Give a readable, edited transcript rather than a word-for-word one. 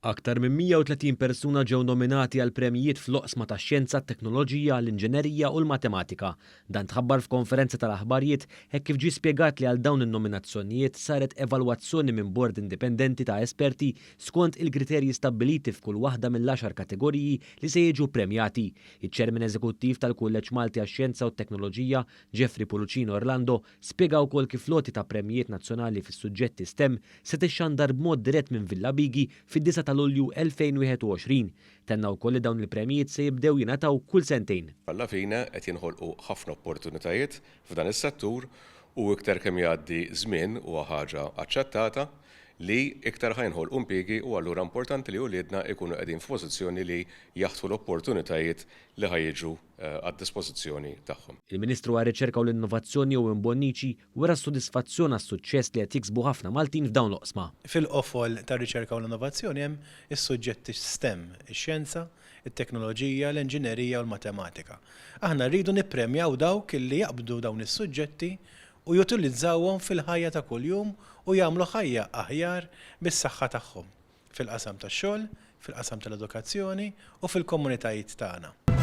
Aktar minn 130 persuna ġew nominati għal premjijiet fl-oqsma tax-xjenza, t-teknoloġija, l-inġinerija u l-matematika. Dan tħabbar f'konferenza tal-aħbarijiet hekk kif ġie spjegat li għal dawn in-nominazzjonijiet saret evalwazzjoni minn bord indipendenti ta' esperti skont il-kriterji stabbiliti f'kull waħda mill-għaxar kategoriji li se jiġu ppremjati. Iċ-Chairman Eżekuttiv tal-Kulleġġ Malti għax-Xjenza u t-Teknoloġija, Jeffrey Pullicino Orlando, Spjega wkoll kif l-għoti ta' premjijiet nazzjonali fis-suġġetti stem se tixxandar b'mod dirett minn Villa Bigi fid-disgħa ta' Lulju 2021. Tenna wkoll li dawn il-premjijiet se jibdew jingħataw kull sentejn. Alla fine qed jinħolqu ħafna opportunitajiet f'dan is-settur u iktar kemm jgħaddi żmien huwa ħaġa aċċettata li iktar ħa jinħolqu impjiegi u allura importanti li uliedna jkunu qegħdin f'pożizzjoni li jaħtfu l-opportunitajiet li ħa jiġu għad-dispożizzjoni tagħhom. Il-Ministru għar-Riċerka u l-Innovazzjoni Owen Bonnici wera s-sodisfazzjon għas-suċċess li qed jiksbu ħafna Maltin f'dawn l-oqsma. Fil-qofol tar-riċerka u l-innovazzjoni hemm is-suġġetti stem, ix-xjenza, it-teknoloġija, l-enġinerija u l-matematika. Aħna rridu nippremjaw dawk li jaqbdu dawn is-suġġetti u jutilizzawhom fil-ħajja ta' kuljum u jagħmlu ħajja aħjar bis-saħħa tagħhom. fil-qasam tax-xogħol, fil-qasam tal-edukazzjoni u fil-komunitajiet tagħna.